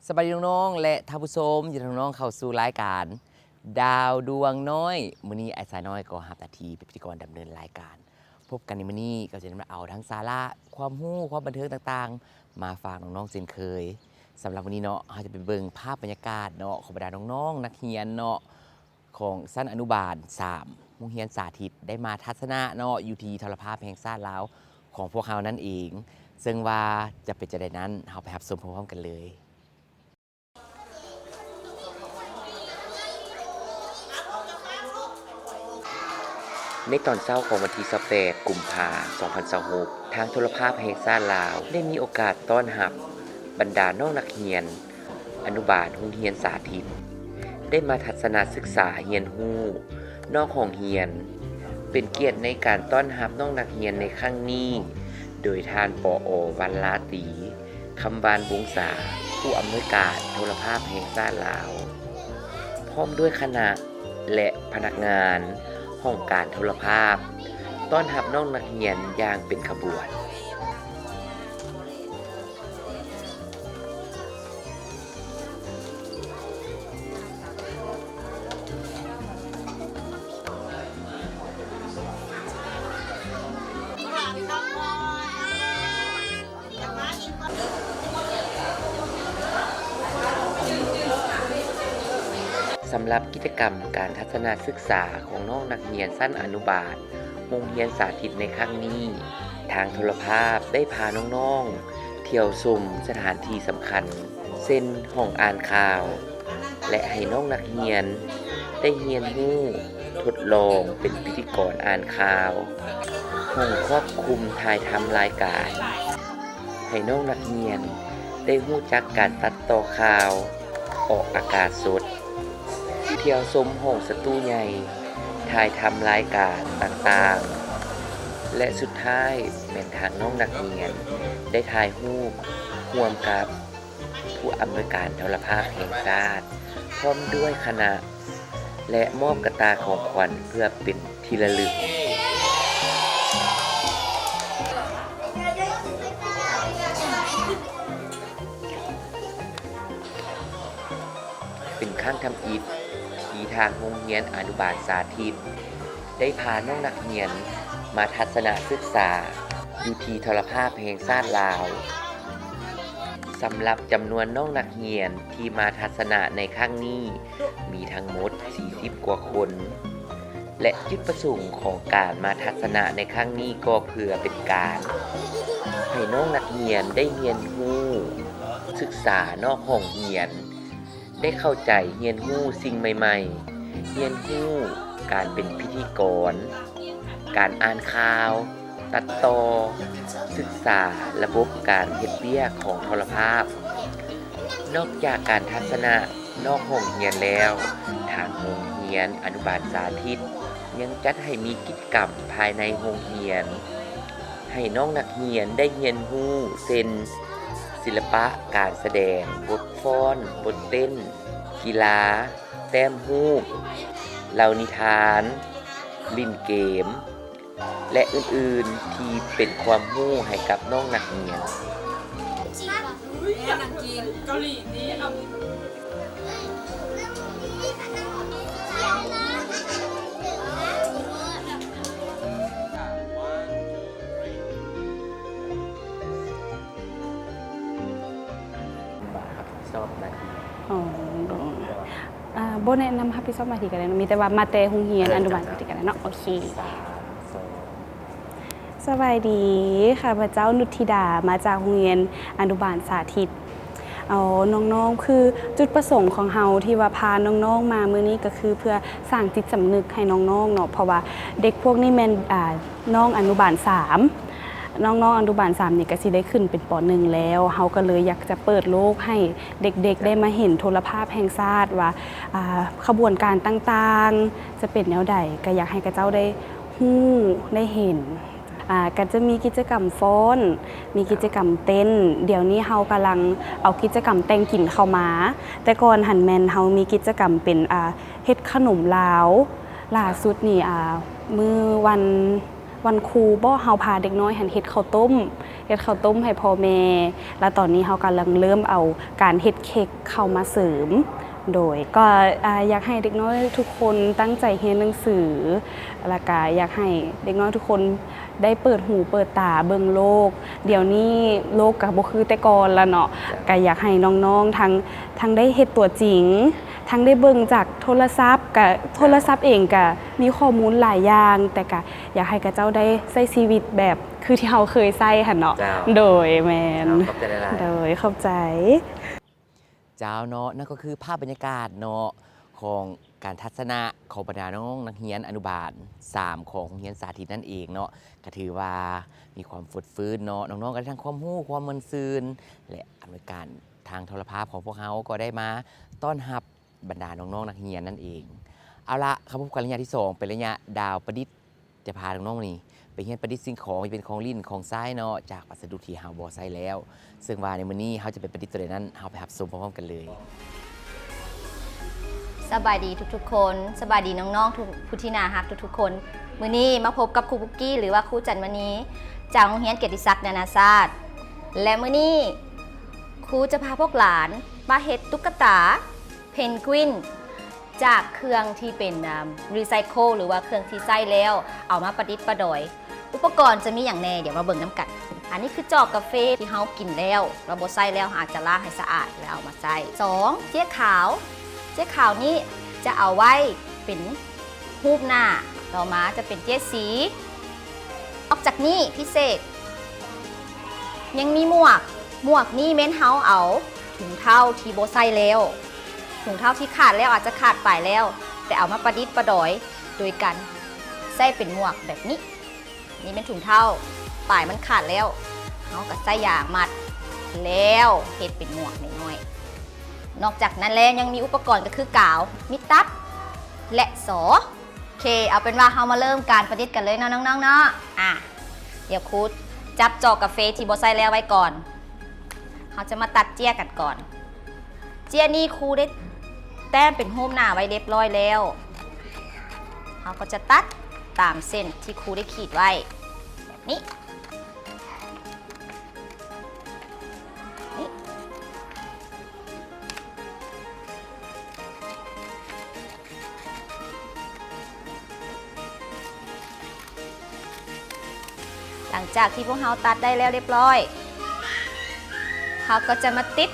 ສະບາຍດີນ້ອງໆ ແລະ ທ່ານຜູ້ຊົມ, ຍິນດີຕ້ອນຮັບນ້ອງໆ ເຂົ້າສູ່ລາຍການດາວດວງນ້ອຍ. ມື້ນີ້ອ້າຍຊາຍນ້ອຍກໍຮັບໜ້າທີ່ເປັນພິທີກອນດຳເນີນລາຍການ. ພົບກັນໃນມື້ນີ້ກໍຈະໄດ້ມາເອົາທັງສາລະ, ຄວາມຮູ້, ຄວາມບັນເທີງຕ່າງໆ ມາຝາກນ້ອງໆ ເຊັ່ນເຄີຍ. ສຳລັບມື້ນີ້ເນາະ, ເຮົາຈະໄປເບິ່ງພາບບັນຍາກາດເນາະ ຂອງບັນດານ້ອງໆ ນັກຮຽນເນາະ ຂອງຊັ້ນອະນຸບານສາມ ໂຮງຮຽນສາທິດ ໄດ້ມາທັດສະນະເນາະ ຢູ່ທີ່ໂທລະພາບແຫ່ງຊາດລາວຂອງພວກເຮົານັ້ນເອງ. ເຊິ່ງວ່າຈະເປັນຈັ່ງໃດນັ້ນ, ເຮົາໄປຮັບຊົມພ້ອມໆ ກັນເລີຍ. ໃນຕອນເຊົ້າຂອງວັນທີຊາວແປດ ກຸມພາ ສອງພັນຊາວຫົກ, ທາງໂທລະພາບແຫ່ງຊາດລາວ ໄດ້ມີໂອກາດຕ້ອນຮັບບັນດານ້ອງນັກຮຽນ ອະນຸບານໂຮງຮຽນສາທິດ ໄດ້ມາທັດສະນະສຶກສາຮຽນຮູ້ນອກຫ້ອງຮຽນ. ເປັນກຽດໃນການຕ້ອນຮັບນ້ອງນັກຮຽນໃນຄັ້ງນີ້ ໂດຍທ່ານ ປອ ວັນລາຕີ ຄຳວານວົງສາ ຜູ້ອຳນວຍການໂທລະພາບແຫ່ງຊາດລາວ ພ້ອມດ້ວຍຄະນະ ແລະ ພະນັກງານຫ້ອງການໂທລະພາບ ຕ້ອນຮັບນ້ອງນັກຮຽນຢ່າງເປັນຂະບວນ. ສຳລັບກິດຈະກຳການທັດສະນະສຶກສາຂອງນ້ອງນັກຮຽນຊັ້ນອະນຸບານ ໂຮງຮຽນສາທິດໃນຄັ້ງນີ້, ທາງໂທລະພາບໄດ້ພານ້ອງໆ ທ່ຽວຊົມສະຖານທີ່ສຳຄັນ ເຊັ່ນ ຫ້ອງອ່ານຂ່າວ ແລະ ໃຫ້ນ້ອງນັກຮຽນໄດ້ຮຽນຮູ້ທົດລອງເປັນພິທີກອນອ່ານຂ່າວ, ຫ້ອງຄວບຄຸມຖ່າຍທຳລາຍການ, ໃຫ້ນ້ອງນັກຮຽນໄດ້ຮູ້ຈັກການຕັດຕໍ່ຂ່າວອອກອາກາດສົດ, ທ່ຽວຊົມຫ້ອງສະຕູໃຫຍ່ ຖ່າຍທຳລາຍການຕ່າງໆ ແລະ ສຸດທ້າຍແມ່ນທາງນ້ອງນັກຮຽນໄດ້ຖ່າຍຮູບຮ່ວມກັບ ຜູ້ອຳນວຍການໂທລະພາບແຫ່ງຊາດ ພ້ອມດ້ວຍຄະນະ ແລະ ມອບກະຕ່າຂອງຂວັນເພື່ອເປັນທີ່ລະລຶກ. ເປັນຄັ້ງທຳອິດທີ່ທາງໂຮງຮຽນອະນຸບານສາທິດ ໄດ້ພານ້ອງນັກຮຽນມາທັດສະນະສຶກສາຢູ່ທີ່ໂທລະພາບແຫ່ງຊາດລາວ. ສຳລັບຈຳນວນນ້ອງນັກຮຽນທີ່ມາທັດສະນະໃນຄັ້ງນີ້ ມີທັງໝົດສີ່ສິບກວ່າຄົນ ແລະ ຈຸດປະສົງຂອງການມາທັດສະນະໃນຄັ້ງນີ້ກໍເພື່ອເປັນການໃຫ້ນ້ອງນັກຮຽນໄດ້ຮຽນຮູ້ສຶກສານອກຫ້ອງຮຽນ, ໄດ້ເຂົ້າໃຈຮຽນຮູ້ສິ່ງໃໝ່ໆ, ຮຽນຮູ້ການເປັນພິທີກອນ, ການອ່ານຂ່າວ, ຕັດຕໍ່, ສຶກສາລະບົບການເຮັດວຽກຂອງໂທລະພາບ. ນອກຈາກການທັດສະນະນອກຫ້ອງຮຽນແລ້ວ, ທາງໂຮງຮຽນອະນຸບານສາທິດ ຍັງຈັດໃຫ້ມີກິດຈະກຳພາຍໃນໂຮງຮຽນ ໃຫ້ນ້ອງນັກຮຽນໄດ້ຮຽນຮູ້ ເຊັ່ນ ສິລະປະການສະແດງ, ບົດຟ້ອນ, ບົດເຕັ້ນ, ກິລາ, ແຕ້ມຮູບ, ເລົ່ານິທານ, ຫຼິ້ນເກມ ແລະ ອື່ນໆ ທີ່ເປັນຄວາມຮູ້ໃຫ້ກັບນ້ອງນັກຮຽນ. ອໍ ໂດຍ ອ່າ ບໍ່ແນະນຳຮັບຜິດຊອບໜ້າທີ່ກໍໄດ້ເນາະ, ມີແຕ່ວ່າມາແຕ່ໂຮງຮຽນ ເອີ ອະນຸບານ ເຈົ້າ ກໍໄດ້ເນາະ. ໂອເຄ ສາມ ສອງ ສະບາຍດີ ຂ້າພະເຈົ້າ ນຸດທິດາ ມາຈາກໂຮງຮຽນອະນຸບານສາທິດ. ເອົາ ນ້ອງໆ ຄືຈຸດປະສົງຂອງເຮົາທີ່ວ່າພານ້ອງໆ ມາມື້ນີ້ ກໍຄືເພື່ອສ້າງຈິດສຳນຶກໃຫ້ນ້ອງໆ ເນາະ, ເພາະວ່າເດັກພວກນີ້ແມ່ນ ອ່າ ນ້ອງອະນຸບານສາມ ນ້ອງໆ ອະນຸບານສາມນີ້ກໍຊິໄດ້ຂຶ້ນເປັນ ປໍໜຶ່ງ ແລ້ວ, ເຮົາກໍເລີຍຢາກຈະເປີດໂລກໃຫ້ເດັກໆ ໄດ້ມາເຫັນໂທລະພາບແຫ່ງຊາດວ່າ ອ່າ ຂະບວນການຕ່າງໆ ຈະເປັນແນວໃດ, ກໍຢາກໃຫ້ເຂົາເຈົ້າໄດ້ຮູ້ໄດ້ເຫັນ. ອ່າ ກໍຈະມີກິດຈະກຳຟ້ອນ, ມີກິດຈະກຳເຕັ້ນ, ດຽວນີ້ເຮົາກຳລັງເອົາກິດຈະກຳແຕ່ງກິນເຂົ້າມາ. ແຕ່ກ່ອນຫັ້ນແມ່ນເຮົາມີກິດຈະກຳເປັນ ອ່າ ເຮັດຂະໜົມລາວ, ຫຼ້າສຸດນີ້ ອ່າ ມື້ວັນ ວັນຄູບໍ ເຮົາພາເດັກນ້ອຍຫັ້ນເຮັດເຂົ້າຕົ້ມ, ເຮັດເຂົ້າຕົ້ມໃຫ້ພໍ່ແມ່ ແລະ ຕອນນີ້ເຮົາກຳລັງເລີ່ມເອົາການເຮັດເຄັກເຂົ້າມາເສີມ. ໂດຍ ກໍ ອາ ຢາກໃຫ້ເດັກນ້ອຍທຸກຄົນຕັ້ງໃຈຮຽນໜັງສື ແລ້ວກະຢາກໃຫ້ເດັກນ້ອຍທຸກຄົນໄດ້ເປີດຫູເປີດຕາເບິ່ງໂລກ. ດຽວນີ້ໂລກກະບໍ່ຄືແຕ່ກ່ອນລະເນາະ. ກະຢາກໃຫ້ນ້ອງໆ ທັງ ທັງໄດ້ເຮັດຕົວຈິງ ທັງໄດ້ເບິ່ງຈາກໂທລະສັບ. ກະໂທລະສັບເອງກະມີຂໍ້ມູນຫຼາຍຢ່າງ ແຕ່ກະ ຢາກໃຫ້ເຂົາເຈົ້າໄດ້ໃຊ້ຊີວິດແບບຄືທີ່ເຮົາເຄີຍໃຊ້ຫັ້ນເນາະ. ເຈົ້າ ໂດຍ ແມ່ນ. ເຈົ້າ ຂອບໃຈຫຼາຍໆ. ໂດຍ ຂອບໃຈ. ເຈົ້າເນາະ ນັ້ນກໍຄືພາບບັນຍາກາດເນາະ ຂອງການທັດສະນະຂອງບັນດານ້ອງໆ ນັກຮຽນອະນຸບານສາມ ຂອງໂຮງຮຽນສາທິດນັ້ນເອງເນາະ. ກໍຖືວ່າມີຄວາມຟົດຟື້ນເນາະ ນ້ອງໆ ກໍໄດ້ທັງຄວາມຮູ້ ຄວາມມ່ວນຊື່ນ ແລະ ອຳນວຍການທາງໂທລະພາບຂອງພວກເຮົາກໍໄດ້ມາຕ້ອນຮັບ ບັນດານ້ອງໆ ນັກຮຽນນັ້ນເອງ. ເອົາລະ ເຂົ້າມາພົບກັນໄລຍະທີສອງ ເປັນໄລຍະດາວປະດິດ ຈະພານ້ອງໆ ນີ້ໄປຮຽນປະດິດສິ່ງຂອງທີ່ເປັນຂອງຫຼິ້ນຂອງໃຊ້ເນາະ ຈາກວັດສະດຸທີ່ເຮົາບໍ່ໃຊ້ແລ້ວ. ເຊິ່ງວ່າໃນມື້ນີ້ເຮົາຈະໄປປະດິດຕົວໃດນັ້ນ ເຮົາໄປຮັບຊົມພ້ອມໆ ກັນເລີຍ. ສະບາຍດີທຸກໆ ຄົນ, ສະບາຍດີນ້ອງໆ ທຸກ ຜູ້ທີ່ໜ້າຮັກທຸກໆ ຄົນ. ມື້ນີ້ມາພົບກັບຄູປຸກກີ້ ຫຼືວ່າຄູຈັນມະນີ ຈາກໂຮງຮຽນກຽດຕິສັກນານາຊາດ ແລະ ມື້ນີ້ຄູຈະພາພວກຫຼານມາເຮັດຕຸກກະຕາ ເພນກວິນ ຈາກເຄື່ອງທີ່ເປັນ ອາ ຣີໄຊເຄິນ ຫຼືວ່າເຄື່ອງທີ່ໃຊ້ແລ້ວ ເອົາມາປະດິດປະດອຍ. ອຸປະກອນຈະມີຫຍັງແດ່? ດຽວມາເບິ່ງນຳກັນ. ອັນນີ້ຄືຈອກກາເຟທີ່ເຮົາກິນແລ້ວ ເຮົາບໍ່ໃຊ້ແລ້ວ ເຮົາອາດຈະລ້າງໃຫ້ສະອາດແລ້ວເອົາມາໃຊ້. ສອງ ເຈ້ຍຂາວ. ເຈ້ຍຂາວນີ້ຈະເອົາໄວ້ເປັນຮູບໜ້າ. ຕໍ່ມາຈະເປັນເຈ້ຍສີ. ນອກຈາກນີ້ພິເສດ ຍັງມີໝວກ. ໝວກນີ້ແມ່ນເຮົາເອົາຖົງເທົ້າທີ່ບໍ່ໃຊ້ແລ້ວ ຖົງເທົ້າທີ່ຂາດແລ້ວ ອາດຈະຂາດປາຍແລ້ວ ແຕ່ເອົາມາປະດິດປະດອຍໂດຍການໃຊ້ເປັນໝວກແບບນີ້. ນີ້ແມ່ນຖົງເທົ້າ ປາຍມັນຂາດແລ້ວ ເຮົາກໍໃຊ້ຢາງມັດ ແລ້ວເຮັດເປັນໝວກນ້ອຍໆ. ນອກຈາກນັ້ນແລ້ວຍັງມີອຸປະກອນກໍຄືກາວ ມີຕັດ ແລະ ສໍ. ໂອເຄ ເອົາເປັນວ່າເຮົາມາເລີ່ມການປະດິດກັນເລີຍເນາະນ້ອງໆ ເນາະ. ອາ ດຽວຄູຈັບຈອກກາເຟທີ່ບໍ່ໃຊ້ແລ້ວໄວ້ກ່ອນ. ເຮົາຈະມາຕັດເຈ້ຍກັນກ່ອນ. ເຈ້ຍນີ້ຄູໄດ້ແຕ້ມເປັນຮູບໜ້າໄວ້ລຽບຮ້ອຍແລ້ວ. ເຮົາກໍຈະຕັດຕາມເສັ້ນທີ່ຄູໄດ້ຂີດໄວ້ ແບບນີ້. ນີ້ ຫຼັງຈາກທີ່ພວກເຮົາຕັດໄດ້ແລ້ວລຽບຮ້ອຍ ເຮົາກໍຈະມາຕິດ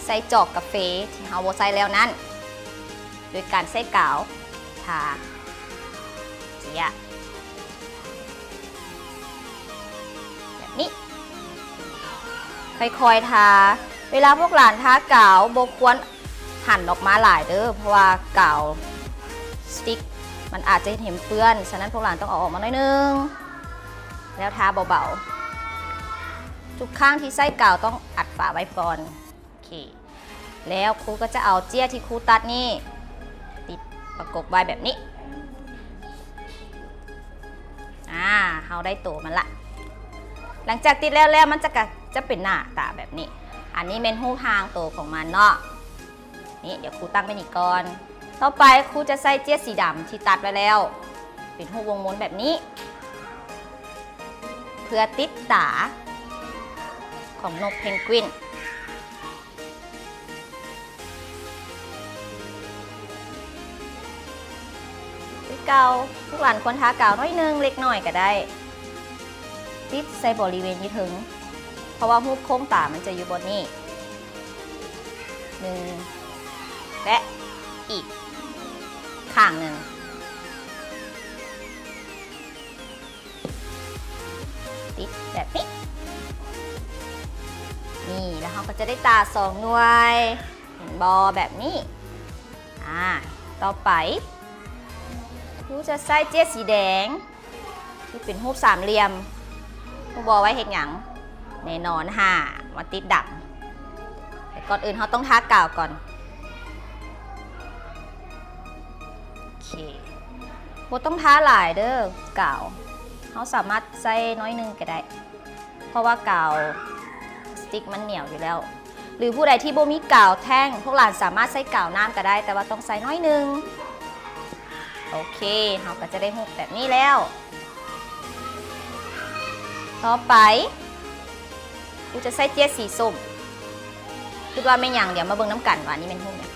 ໃສ່ຈອກກາເຟທີ່ເຮົາບໍ່ໃຊ້ແລ້ວນັ້ນ ໂດຍການໃຊ້ກາວທາເຈ້ຍ ແບບນີ້ ຄ່ອຍໆ ທາ. ເວລາພວກຫຼານທາກາວ ບໍ່ຄວນຫັນອອກມາຫຼາຍເດີ້ ເພາະວ່າກາວສະຕິກມັນອາດຈະເຮັດໃຫ້ມັນເປື້ອນ, ສະນັ້ນພວກຫຼານຕ້ອງເອົາອອກມາໜ້ອຍໜຶ່ງ ແລ້ວທາເບົາໆ. ທຸກຄັ້ງທີ່ໃຊ້ກາວຕ້ອງອັດຝາໄວ້ກ່ອນ. ໂອເຄ ແລ້ວຄູກໍຈະເອົາເຈ້ຍທີ່ຄູຕັດນີ້ຕິດປະກົບໄວ້ແບບນີ້. ອາ ເຮົາໄດ້ໂຕມັນລະ. ຫຼັງຈາກຕິດແລ້ວແລ້ວ ມັນຈະກະ ຈະເປັນໜ້າຕາແບບນີ້. ອັນນີ້ແມ່ນຮູບຮ່າງໂຕຂອງມັນເນາະ. ນີ້ ດຽວຄູຕັ້ງໄວ້ນີ້ກ່ອນ. ຕໍ່ໄປຄູຈະໃຊ້ເຈ້ຍສີດຳທີ່ຕັດໄວ້ແລ້ວ ເປັນຮູບວົງມົນແບບນີ້ ເພື່ອຕິດຕາຂອງນົກເພນກວິນ. ຄືເກົ່າ ພວກຫຼານຄວນທາກາວໜ້ອຍໜຶ່ງ ເລັກນ້ອຍກໍໄດ້ ຕິດໃສ່ບໍລິເວນຢູ່ເທິງ ເພາະວ່າຮູບໂຄ້ງຕາມັນຈະຢູ່ບ່ອນນີ້ ໜຶ່ງ ແລະ ອີກຂ້າງໜຶ່ງ. ຕິດແບບນີ້ ນີ້ ແລ້ວເຮົາກໍຈະໄດ້ຕາສອງໜ່ວຍ ເຫັນບໍ່ ແບບນີ້. ອາ ຕໍ່ໄປ ຄູຈະໃຊ້ເຈ້ຍສີແດງທີ່ເປັນຮູບສາມຫຼ່ຽມ. ຮູ້ບໍ່ໄວ້ເຮັດຫຍັງ? ແນ່ນອນ ຫາ ມາຕິດດຳ. ແຕ່ກ່ອນອື່ນເຮົາຕ້ອງທາກາວກ່ອນ. ໂອເຄ ບໍ່ຕ້ອງທາຫຼາຍເດີ້ ກາວ ເຮົາສາມາດໃຊ້ໜ້ອຍໜຶ່ງກໍໄດ້ ເພາະວ່າກາວສະຕິກມັນໜຽວຢູ່ແລ້ວ. ຫຼືຜູ້ໃດທີ່ບໍ່ມີກາວແທ່ງ ພວກຫຼານສາມາດໃຊ້ກາວນ້ຳກໍໄດ້ ແຕ່ວ່າຕ້ອງໃຊ້ໜ້ອຍໜຶ່ງ. ໂອເຄ ເຮົາກໍຈະໄດ້ຮູບແບບນີ້ແລ້ວ. ຕໍ່ໄປ ກູຈະໃຊ້ເຈ້ຍສີສົ້ມ ຄິດວ່າແມ່ນຫຍັງ? ດຽວມາເບິ່ງນຳກັນວ່ານີ້ແມ່ນຮູບຫຍັງ.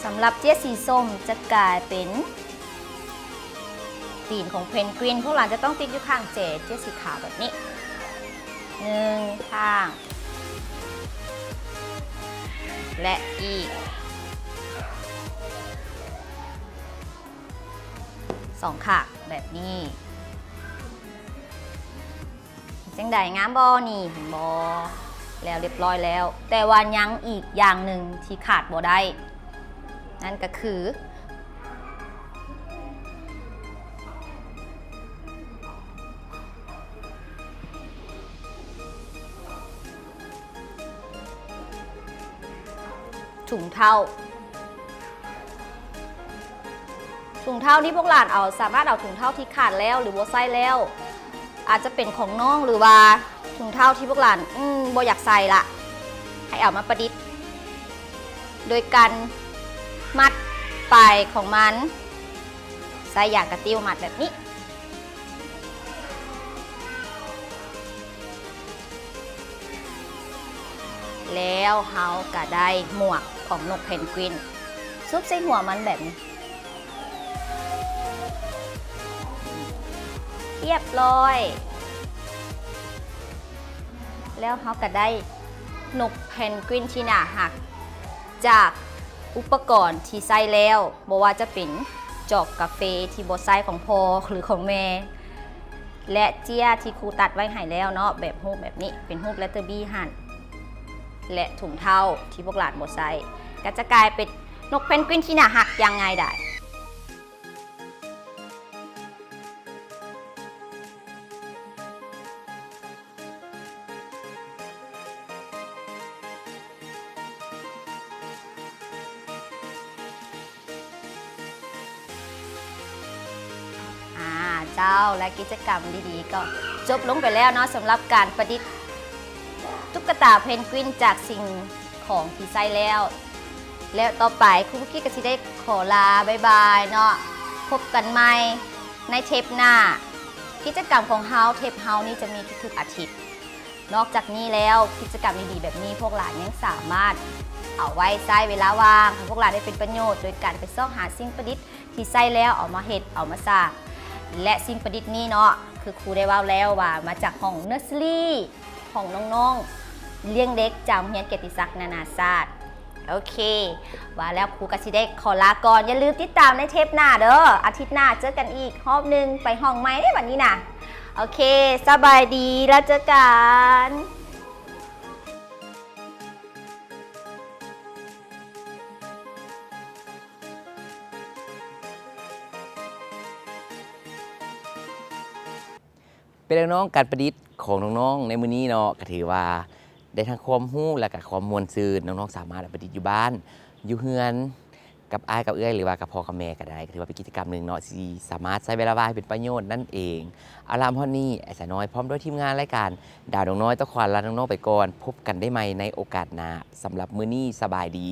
ສຳລັບເຈ້ຍສີສົ້ມຈະກາຍເປັນຕີນຂອງເພນກວິນ. ພວກຫຼານຈະຕ້ອງຕິດຢູ່ຂ້າງເຈ້ຍ ເຈ້ຍສີຂາວແບບນີ້ ໜຶ່ງຂ້າງ ແລະ ອີກສອງຂ້າງແບບນີ້. ຈັ່ງໃດ ງາມບໍ່ນີ້? ເຫັນບໍ່? ແລ້ວຮຽບຮ້ອຍແລ້ວ. ແຕ່ວ່າຍັງອີກຢ່າງໜຶ່ງທີ່ຂາດບໍ່ໄດ້ ນັ້ນກໍຄື ຖົງເທົ້າ. ຖົງເທົ້າທີ່ພວກຫຼານເອົາ ສາມາດເອົາຖົງເທົ້າທີ່ຂາດແລ້ວ ຫຼື ບໍ່ໃຊ້ແລ້ວ ອາດຈະເປັນຂອງນ້ອງ ຫຼືວ່າຖົງເທົ້າທີ່ພວກຫຼານ ອືມ ບໍ່ຢາກໃສ່ລະ ໃຫ້ເອົາມາປະດິດ ໂດຍການມັດປາຍຂອງມັນ ໃຊ້ຢາງກະຕິ້ວມັດແບບນີ້. ແລ້ວເຮົາກະໄດ້ໝວກຂອງນົກເພນກວິນ ຊຸບໃສ່ຫົວມັນແບບນີ້ ຮຽບຮ້ອຍ. ແລ້ວເຮົາກະໄດ້ນົກເພນກວິນທີ່ໜ້າຮັກ ຈາກອຸປະກອນທີ່ໃຊ້ແລ້ວ ບໍ່ວ່າຈະເປັນຈອກກາເຟທີ່ບໍ່ໃຊ້ຂອງພໍ່ ຫຼື ຂອງແມ່ ແລະ ເຈ້ຍທີ່ຄູຕັດໄວ້ໃຫ້ແລ້ວເນາະ ແບບຮູບແບບນີ້ ເປັນຮູບແລັດເຕີບີຫັ້ນ ແລະ ຖົງເທົ້າທີ່ພວກຫຼານບໍ່ໃຊ້ ກໍຈະກາຍເປັນນົກເພນກວິນທີ່ໜ້າຮັກຢ່າງງ່າຍດາຍ. ອາ ເຈົ້າ ແລະ ກິດຈະກຳດີໆ ກໍຈົບລົງໄປແລ້ວເນາະ ສຳລັບການປະດິດຕຸກກະຕາເພນກວິນຈາກສິ່ງຂອງທີ່ໃຊ້ແລ້ວ. ແລ້ວຕໍ່ໄປຄູບຸກກິກກໍຊິໄດ້ຂໍລາບາຍບາຍເນາະ ພົບກັນໃໝ່ໃນເທບໜ້າ. ກິດຈະກຳຂອງເຮົາ ເທບເຮົານີ້ຈະມີທຸກໆອາທິດ. ນອກຈາກນີ້ແລ້ວ ກິດຈະກຳດີໆແບບນີ້ ພວກຫຼານຍັງສາມາດເອົາໄວ້ໃຊ້ເວລາວ່າງຂອງພວກຫຼານໄດ້ເປັນປະໂຫຍດ ໂດຍການໄປຊອກຫາສິ່ງປະດິດທີ່ໃຊ້ແລ້ວເອົາມາເຮັດ ເອົາມາສ້າງ ແລະ ສິ່ງປະດິດນີ້ເນາະ ຄືຄູໄດ້ເວົ້າແລ້ວວ່າມາຈາກຫ້ອງເນີສເຊີຣີຂອງນ້ອງໆລ້ຽງເດັກຈາກໂຮງຮຽນກຽດຕິສັກນານາຊາດ. ໂອເຄ ວ່າແລ້ວຄູກໍຊິໄດ້ຂໍລາກ່ອນ ຢ່າລືມຕິດຕາມໃນເທບໜ້າເດີ ອາທິດໜ້າເຈີກັນອີກຮອບໜຶ່ງ ໄປຫ້ອງໃໝ່ເດ້ບັດນີ້ນະ. ໂອເຄ ສະບາຍດີ ແລ້ວເຈີກັນ. ເປັນແນວນ້ອງການປະດິດຂອງນ້ອງໆໃນມື້ນີ້ເນາະ ກໍຖືວ່າໄດ້ທັງຄວາມຮູ້ ແລະ ກະຄວາມມ່ວນຊື່ນ. ນ້ອງໆສາມາດເອົາໄປປະດິດຢູ່ບ້ານ ຢູ່ເຮືອນ ກັບອ້າຍກັບເອື້ອຍ ຫຼືວ່າກັບພໍ່ກັບແມ່ກໍໄດ້ ກໍຖືວ່າເປັນກິດຈະກຳໜຶ່ງເນາະ ທີ່ສາມາດໃຊ້ເວລາວ່າງໃຫ້ເປັນປະໂຫຍດນັ້ນເອງ. ເອົາລະ ຮອດນີ້ ອ້າຍສາວນ້ອຍ ພ້ອມດ້ວຍທີມງານລາຍການດາວດວງນ້ອຍ ຕ້ອງຂໍລານ້ອງໆໄປກ່ອນ. ພົບກັນໄດ້ໃໝ່ໃນໂອກາດໜ້າ. ສຳລັບມື້ນີ້ ສະບາຍດີ.